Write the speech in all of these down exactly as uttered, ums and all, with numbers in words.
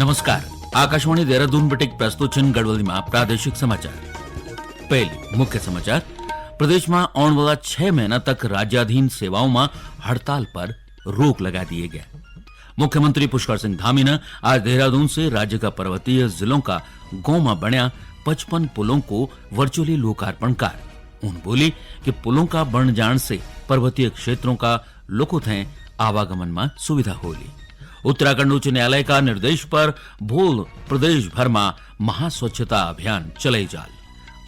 नमस्कार, आकाशवाणी देहरादून बटिक प्रस्तुत छन गढ़वाली मा प्रादेशिक समाचार। पहली मुख्य समाचार, प्रदेश मा आने वाला छह महीना तक राज्याधीन सेवाओं मा हड़ताल पर रोक लगा दिए गया। मुख्यमंत्री पुष्कर सिंह धामी ने आज देहरादून से राज्य का पर्वतीय जिलों का गांव मा बण्या पचपन पुलों को virtually लोकार्पण कर। उन बोली कि पुलों का बण जाण से पर्वतीय क्षेत्रों का लोगों थे आवागमन में सुविधा होली। उत्तराखंड उच्च न्यायालय का निर्देश पर भोल प्रदेश भर में महास्वच्छता अभियान चले जाल।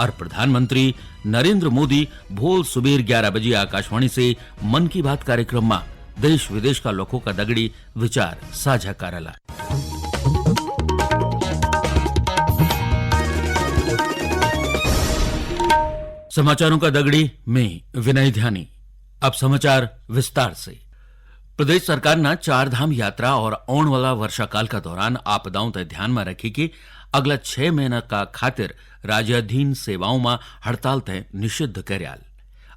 और प्रधानमंत्री नरेंद्र मोदी भोल सुबेर ग्यारह बजे आकाशवाणी से मन की बात कार्यक्रम में देश विदेश का लोगों का दगड़ी विचार साझा करला। समाचारों का दगड़ी में विनय ध्यानी। अब समाचार विस्तार से। प्रदेश सरकार ना चार धाम यात्रा और आने वाला वर्षाकाल का दौरान आपदाओं तय ध्यान में रखी कि अगला छह महीना का खातिर राज्याधीन सेवाओं में हड़ताल तय निषिद्ध कर्याल।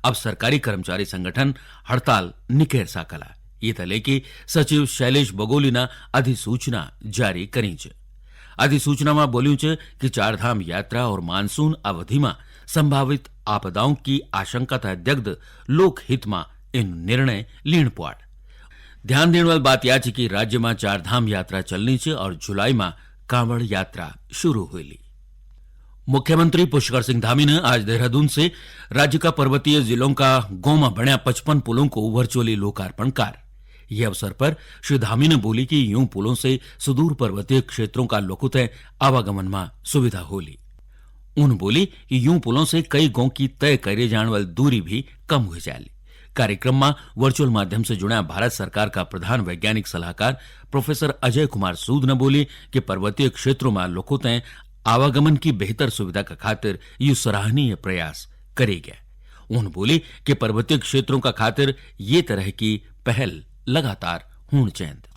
अब सरकारी कर्मचारी संगठन हड़ताल निकेर साकला। ये तले कि सचिव शैलेश बगोली ना अधिसूचना जारी करी च। अधिसूचना में बोल्यूं च कि चारधाम यात्रा और मानसून अवधि में संभावित आपदाओं की आशंका तय दग्ध लोकहित में इन निर्णय लीण पुआड़। ध्यान देने वाली बात यह च कि राज्य में चारधाम यात्रा चलनी च और जुलाई में कांवड़ यात्रा शुरू हुई। मुख्यमंत्री पुष्कर सिंह धामी ने आज देहरादून से राज्य का पर्वतीय जिलों का गांव में बण्या पचपन पुलों को virtually लोकार्पण कर। ये अवसर पर श्री धामी ने बोली कि यूं पुलों से सुदूर पर्वतीय क्षेत्रों का लोगों तय आवागमन में सुविधा होली। उन बोली कि यूं पुलों से कई गांव की तय करे जाने वाली दूरी भी कम हो जाली। कार्यक्रम में virtual माध्यम से जुड़ा भारत सरकार का प्रधान वैज्ञानिक सलाहकार प्रोफेसर अजय कुमार सूद ने बोली कि पर्वतीय क्षेत्रों में लोगों तय आवागमन की बेहतर सुविधा का खातिर यू सराहनीय प्रयास करे गया। उन बोली कि पर्वतीय क्षेत्रों का खातिर ये तरह की पहल लगातार होण चैंद।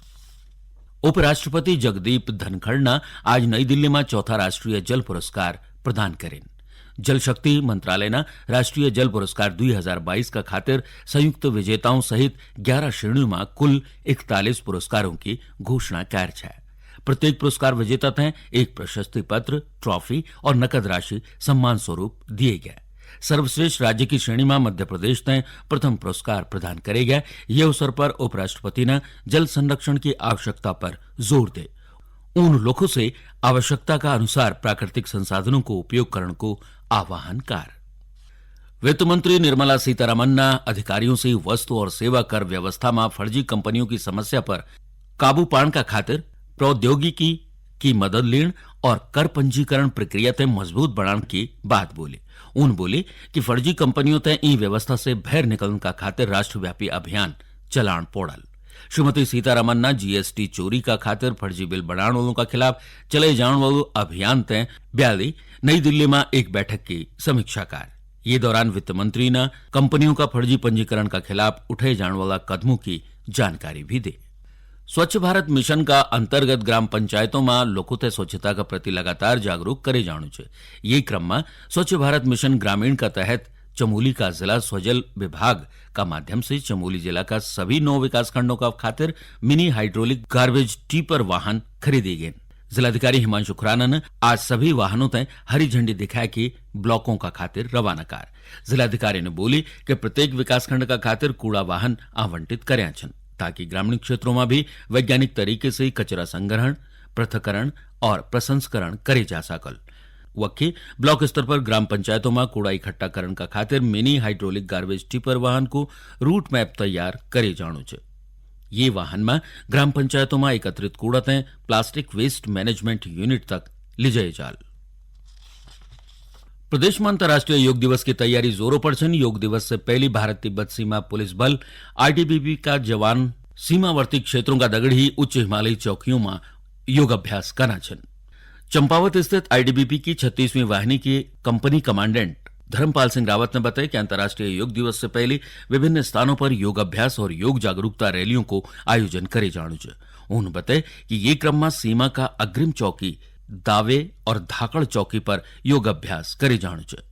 उपराष्ट्रपति जगदीप धनखड़ ना आज नई दिल्ली में चौथा राष्ट्रीय जल पुरस्कार प्रदान करें। जल शक्ति मंत्रालय ना राष्ट्रीय जल पुरस्कार दो हज़ार बाईस का खातिर संयुक्त विजेताओं सहित ग्यारह श्रेणियों में कुल इकतालीस पुरस्कारों की घोषणा कर है। प्रत्येक पुरस्कार विजेता तय एक प्रशस्ति पत्र, ट्रॉफी और नकद राशि सम्मान स्वरूप दिए गए। सर्वश्रेष्ठ राज्य की श्रेणी में मध्य प्रदेश तय प्रथम पुरस्कार प्रदान करे गए। ये अवसर पर उपराष्ट्रपति ने जल संरक्षण की आवश्यकता पर जोर दे। उन लोगों से आवश्यकता का अनुसार प्राकृतिक संसाधनों को उपयोग करण को आह्वान कर। वित्त मंत्री निर्मला सीतारमन ने अधिकारियों से वस्तु और सेवा कर व्यवस्था में फर्जी कंपनियों की समस्या पर काबू पाण का खातिर प्रौद्योगिकी की मदद लेण और कर पंजीकरण प्रक्रिया ते मजबूत बनाण की बात बोली। उन बोली कि फर्जी कंपनियों ते ई व्यवस्था से भैर निकलण का खातिर राष्ट्रव्यापी अभियान चलाण पोड़ल। श्रीमती सीतारमन ना जीएसटी चोरी का खातिर फर्जी बिल बनाण वालों का खिलाफ चले जाण वालू अभियान ते ब्याली नई दिल्ली में एक बैठक की समीक्षा कर। ये दौरान वित्त मंत्री ने कंपनियों का फर्जी पंजीकरण का खिलाफ उठाए जाने वाला कदमों की जानकारी भी दी। स्वच्छ भारत मिशन का अंतर्गत ग्राम पंचायतों में लोगों ते स्वच्छता का प्रति लगातार जागरूक करे जाणू च। ये क्रम में स्वच्छ भारत मिशन ग्रामीण का तहत चमोली का जिला स्वजल विभाग का माध्यम से चमोली जिला का सभी नौ विकास खंडों का खातिर मिनी हाइड्रोलिक गार्बेज टिपर वाहन खरीदे गए। जिलाधिकारी हिमांशु खुराना ने आज सभी वाहनों तय हरी झंडी दिखा के ब्लॉकों का खातिर रवाना कार। जिलाधिकारी ने बोली कि प्रत्येक विकासखंड का खातिर कूड़ा वाहन आवंटित कर्या छन, ताकि ग्रामीण क्षेत्रों में भी वैज्ञानिक तरीके से कचरा संग्रहण, पृथक्करण और प्रसंस्करण करे जा सकल। वक्की ब्लॉक स्तर पर ग्राम पंचायतों में कूड़ा इकट्ठा करण का खातिर मिनी हाइड्रोलिक गार्बेज टिपर वाहन को रूट मैप तैयार करे जाणू च। ये वाहन में ग्राम पंचायतों में एकत्रित कूड़ा ते प्लास्टिक वेस्ट मैनेजमेंट यूनिट तक ले जाए जाल। प्रदेश में अंतर्राष्ट्रीय योग दिवस की तैयारी जोरों पर छन। योग दिवस से पहले भारत तिब्बत सीमा पुलिस बल, आईटीबीपी का जवान सीमावर्ती क्षेत्रों का दगड़ ही उच्च हिमालयी चौकियों में योगाभ्यास करना छन। चंपावत स्थित आईटीबीपी की छत्तीसवीं वाहिनी के कंपनी कमांडेंट धर्मपाल सिंह रावत ने बताया कि अंतर्राष्ट्रीय योग दिवस से पहले विभिन्न स्थानों पर योगाभ्यास और योग जागरूकता रैलियों को आयोजन करे जाणू च। उन्होंने बताया कि ये क्रम में सीमा का अग्रिम चौकी दावे और धाकड़ चौकी पर योगाभ्यास करे जाणू च।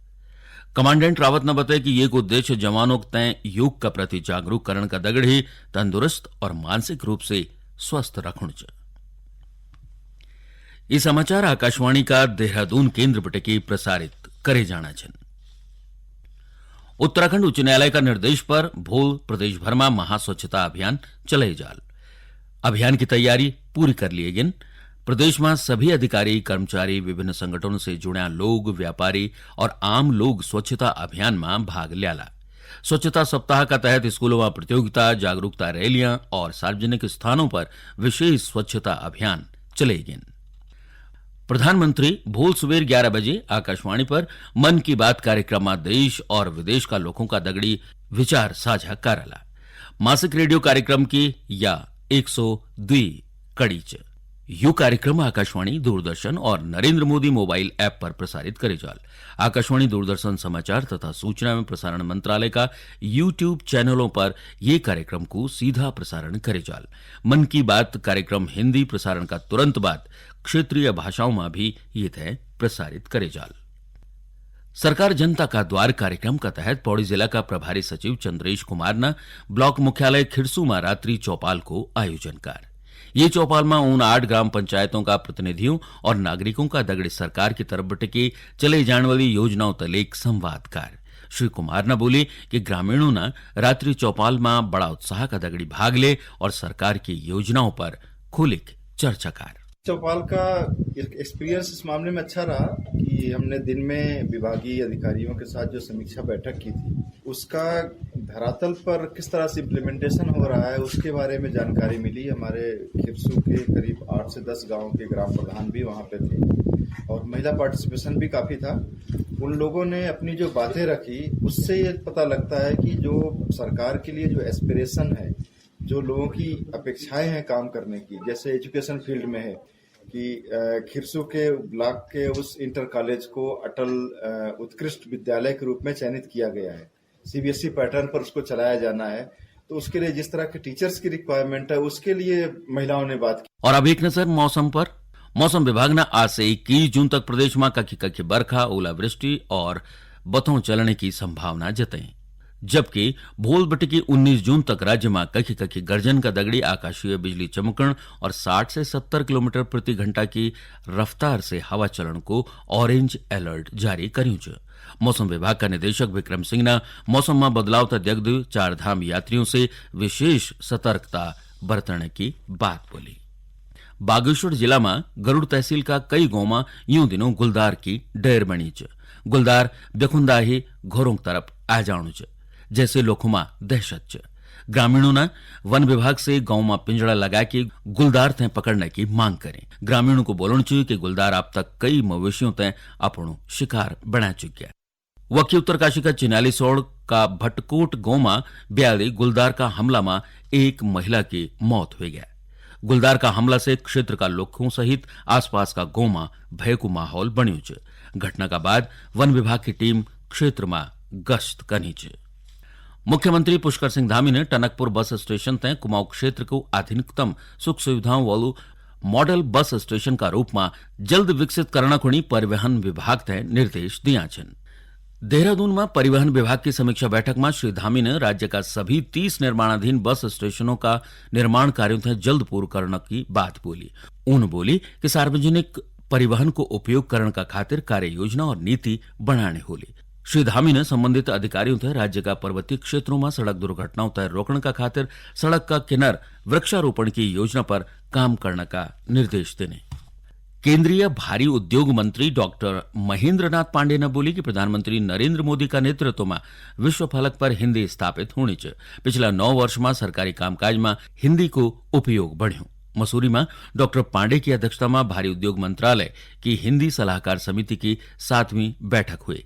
कमांडेंट रावत ने बताया कि ये को उद्देश्य जवानों तय योग का प्रति जागरूक करण का दगड़ ही तंदुरुस्त और मानसिक रूप से स्वस्थ रखणू च। ये समाचार आकाशवाणी का देहरादून केंद्र बटे के प्रसारित करे जाना छन। उत्तराखंड उच्च न्यायालय का निर्देश पर भोल प्रदेश भर में महास्वच्छता अभियान चले जाल। अभियान की तैयारी पूरी कर लिए गिन। प्रदेश में सभी अधिकारी, कर्मचारी, विभिन्न संगठनों से जुड़े लोग, व्यापारी और आम लोग स्वच्छता अभियान में भाग ल्याला। स्वच्छता सप्ताह का तहत स्कूलों में प्रतियोगिता, जागरूकता रैलियां और सार्वजनिक स्थानों पर विशेष स्वच्छता अभियान चले गिन। प्रधानमंत्री भोल सुबेर ग्यारह बजे आकाशवाणी पर मन की बात कार्यक्रम में देश और विदेश का लोगों का दगड़ी विचार साझा करला। मासिक रेडियो कार्यक्रम की या एक सौ दुई कड़ी च। यो कार्यक्रम आकाशवाणी, दूरदर्शन और नरेंद्र मोदी मोबाइल ऐप पर प्रसारित करे जाल। आकाशवाणी दूरदर्शन समाचार तथा सूचना एवं प्रसारण मंत्रालय का YouTube चैनलों पर ये कार्यक्रम को सीधा प्रसारण करे जाल। मन की बात कार्यक्रम हिंदी प्रसारण का तुरंत बाद क्षेत्रीय भाषाओं में भी ये थे प्रसारित करे जाल। सरकार जनता का द्वार कार्यक्रम का तहत पौड़ी जिला का प्रभारी सचिव चंद्रेश कुमार ने ब्लॉक मुख्यालय खिरसू में रात्रि चौपाल को आयोजन कर। ये चौपाल में उन आठ ग्राम पंचायतों का प्रतिनिधियों और नागरिकों का दगड़े सरकार की तरफ बटे के चले जाने वाली योजनाओं तले एक संवाद कर। श्री कुमार ने बोले कि ग्रामीणों ने रात्रि चौपाल में बड़ा उत्साह का दगड़ी भाग ले और सरकार की योजनाओं पर खुलिक चर्चा कर। चौपाल का एक एक्सपीरियंस इस मामले में अच्छा रहा कि हमने दिन में विभागीय अधिकारियों के साथ जो समीक्षा बैठक की थी, उसका धरातल पर किस तरह से इम्प्लीमेंटेशन हो रहा है, उसके बारे में जानकारी मिली। हमारे खिरसू के करीब आठ से दस गांव के ग्राम प्रधान भी वहाँ पे थे और महिला पार्टिसिपेशन भी काफ़ी था। उन लोगों ने अपनी जो बातें रखी, उससे ये पता लगता है कि जो सरकार के लिए जो एस्पिरेशन है, जो लोगों की अपेक्षाएं हैं काम करने की, जैसे एजुकेशन फील्ड में है कि अ, खिरसू के ब्लॉक के उस इंटर कॉलेज को अटल अ, उत्कृष्ट विद्यालय के रूप में चयनित किया गया है, सीबीएसई पैटर्न पर उसको चलाया जाना है, तो उसके लिए जिस तरह के टीचर्स की रिक्वायरमेंट है, उसके लिए महिलाओं ने बात की। और अब एक नजर मौसम पर। मौसम विभाग ने आज से इक्कीस जून तक प्रदेश में कखी कखी बरखा, ओलावृष्टि और बतों चलने की संभावना जताई, जबकि भोल बटे की उन्नीस जून तक राज्य में कखी कखी गर्जन का दगड़ी आकाशीय बिजली चमकण और साठ से सत्तर किलोमीटर प्रति घंटा की रफ्तार से हवा चलण को ऑरेंज अलर्ट जारी करियों च। मौसम विभाग का निदेशक विक्रम सिंह ने मौसम में बदलाव तक देखते हुए चार धाम यात्रियों से विशेष सतर्कता बरतने की बात बोली। बागेश्वर जिला में गरुड़ तहसील का कई गांव में यूं दिनों गुलदार की डैर बणी च। गुलदार देखुंदा ही घरों की तरफ आ जाणु च, जैसे लोगों में दहशत च। ग्रामीणों ने वन विभाग से गांव में पिंजड़ा लगा के गुलदार थे पकड़ने की मांग करें। ग्रामीणों को बोलण चाहिए कि गुलदार अब तक कई मवेशियों ते अपनो शिकार बना चुका है। वकी उत्तरकाशी का चिनाली सोड़ का भटकोट गांव में ब्याली गुलदार का हमला में एक महिला की मौत हुई है। गुलदार का हमला से क्षेत्र का लोगों सहित आसपास का गांव में भय को माहौल बन्यो च। घटना का बाद वन विभाग की टीम क्षेत्र में गश्त कनी च। मुख्यमंत्री पुष्कर सिंह धामी ने टनकपुर बस स्टेशन तय कुमाऊं क्षेत्र को आधुनिकतम सुख सुविधाओं वालू मॉडल बस स्टेशन का रूप में जल्द विकसित करना खुणी परिवहन विभाग तय निर्देश दिया छन। देहरादून में परिवहन विभाग की समीक्षा बैठक में श्री धामी ने राज्य का सभी तीस निर्माणाधीन बस स्टेशनों का निर्माण कार्यों तय जल्द पूर्ण करने की बात बोली। उन बोली कि सार्वजनिक परिवहन को उपयोग करण का खातिर कार्य योजना और नीति बनाने होली। श्री धामी ने संबंधित अधिकारियों तय राज्य का पर्वतीय क्षेत्रों में सड़क दुर्घटनाओं तय रोकण का खातिर सड़क का किनार वृक्षारोपण की योजना पर काम करने का निर्देश देने। केंद्रीय भारी उद्योग मंत्री डॉक्टर महेंद्र नाथ पांडे ने बोली कि प्रधानमंत्री नरेंद्र मोदी का नेतृत्व में विश्व फलक पर हिंदी स्थापित होनी च। पिछला नौ वर्ष में सरकारी कामकाज में हिंदी को उपयोग बढ़्यो। मसूरी में डॉक्टर पांडे की अध्यक्षता में भारी उद्योग मंत्रालय की हिंदी सलाहकार समिति की सातवीं बैठक हुई।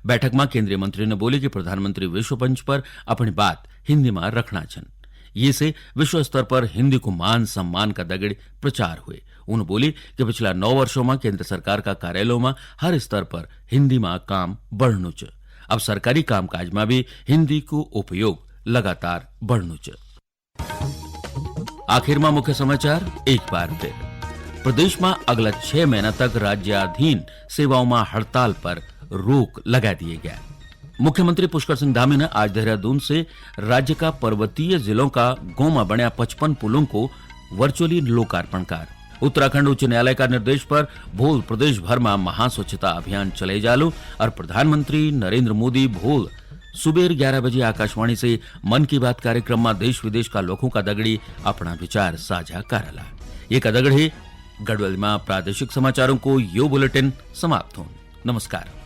बैठक में केंद्रीय मंत्री ने बोली कि प्रधानमंत्री विश्व मंच पर अपनी बात हिंदी में रखना छन। ये से विश्व स्तर पर हिंदी को मान सम्मान का दगड़ प्रचार हुए। उन बोली कि पिछला नौ वर्षों में केंद्र सरकार का कार्यालयों में हर स्तर पर हिंदी में काम बढ़नु च। अब सरकारी कामकाज में भी हिंदी को उपयोग लगातार बढ़नु च। आखिर में मुख्य समाचार एक बार फिर। प्रदेश में अगला छह महीना तक राज्याधीन सेवाओं में हड़ताल पर रोक लगा दिए गया। मुख्यमंत्री पुष्कर सिंह धामी ने आज देहरादून से राज्य का पर्वतीय जिलों का गोमा बण्या पचपन पुलों को वर्चुअली लोकार्पण कर। उत्तराखंड उच्च न्यायालय का निर्देश पर भोल प्रदेश भर में महास्वच्छता अभियान चले जालू और प्रधानमंत्री नरेंद्र मोदी भोल सुबेर ग्यारह बजे आकाशवाणी से मन की बात कार्यक्रम में देश विदेश का लोगों का दगड़ी अपना विचार साझा करला। ये का दगड़ी गढ़वाल में प्रादेशिक समाचारों को यो बुलेटिन समाप्त हो। नमस्कार।